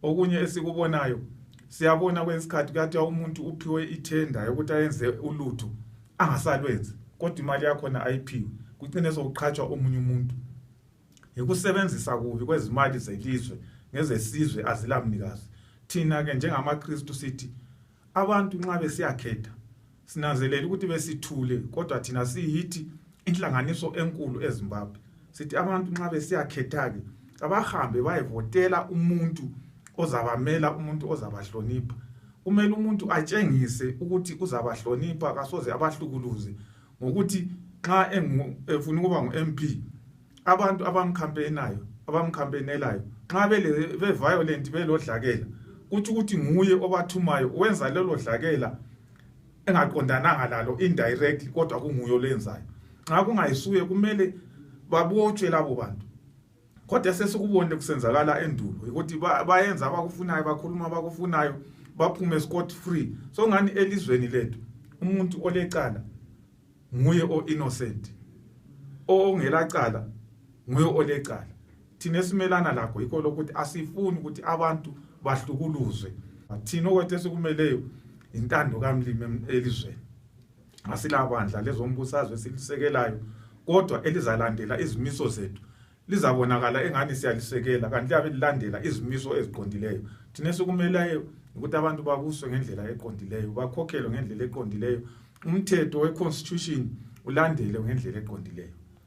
okunye esikubonayo siyabona kwesikhathi kuyathiwa umuntu uphiwe ithenda ukuthi ayenze ulutho angasalwenzi kodwa imali yakho na ayiphiwe kucine sokuqhatshwa omunye umuntu yikusebenzisa kubi kwezimali zelizwe ngezesizwe azilamnikazi. Thina ke njengamaKristu sithi abantu nxa besiyakhetha sinanzelela ukuthi besithule kodwa thina siyithi inhlanganiso enkulu eZimbabwe sithi abantu nxa besiyakhetha ke abahambe bayevotela umuntu ozabamela, umuntu ozabahlonipha. Kumele umuntu atshengise ukuthi uzabahlonipha kasoze abahlukuluze ngokuthi nxa efuna ukuba ngu-MP abantu abamkhampenelayo nxa be-violent belodlakela kuthi ukuthi nguye obathumayo wenza lelo dlakela engaqondananga lalo indirectly kodwa kunguye olenzayo. Nxa kungayisuye kumele babotshwe labo bantu. Kodwa sesikubone kusenzakala endulo ukuthi bayenza abakufunayo, bakhuluma abakufunayo, baphume scot free. So ngani elizweni lethu umuntu olecala nguye o-innocent, ongelacala nguye olecala. Thina esimelana lakho yikho lokuthi asifuni ukuthi abantu bahlukuluzwe. Thina okwethu esikumeleyo intando kaMlimi elizweni. Asilabandla lezombusazwe esilisekelayo kodwa elizalandela izimiso zethu lizabonakala engani siyalisekela kanti liyabe lilandela izimiso eziqondileyo. Thina esikumeleyo ukuthi abantu babuswe ngendlela eqondileyo, bakhokhelwe ngendlela eqondileyo, umthetho weconstitution ulandele ngendlela eqondileyo.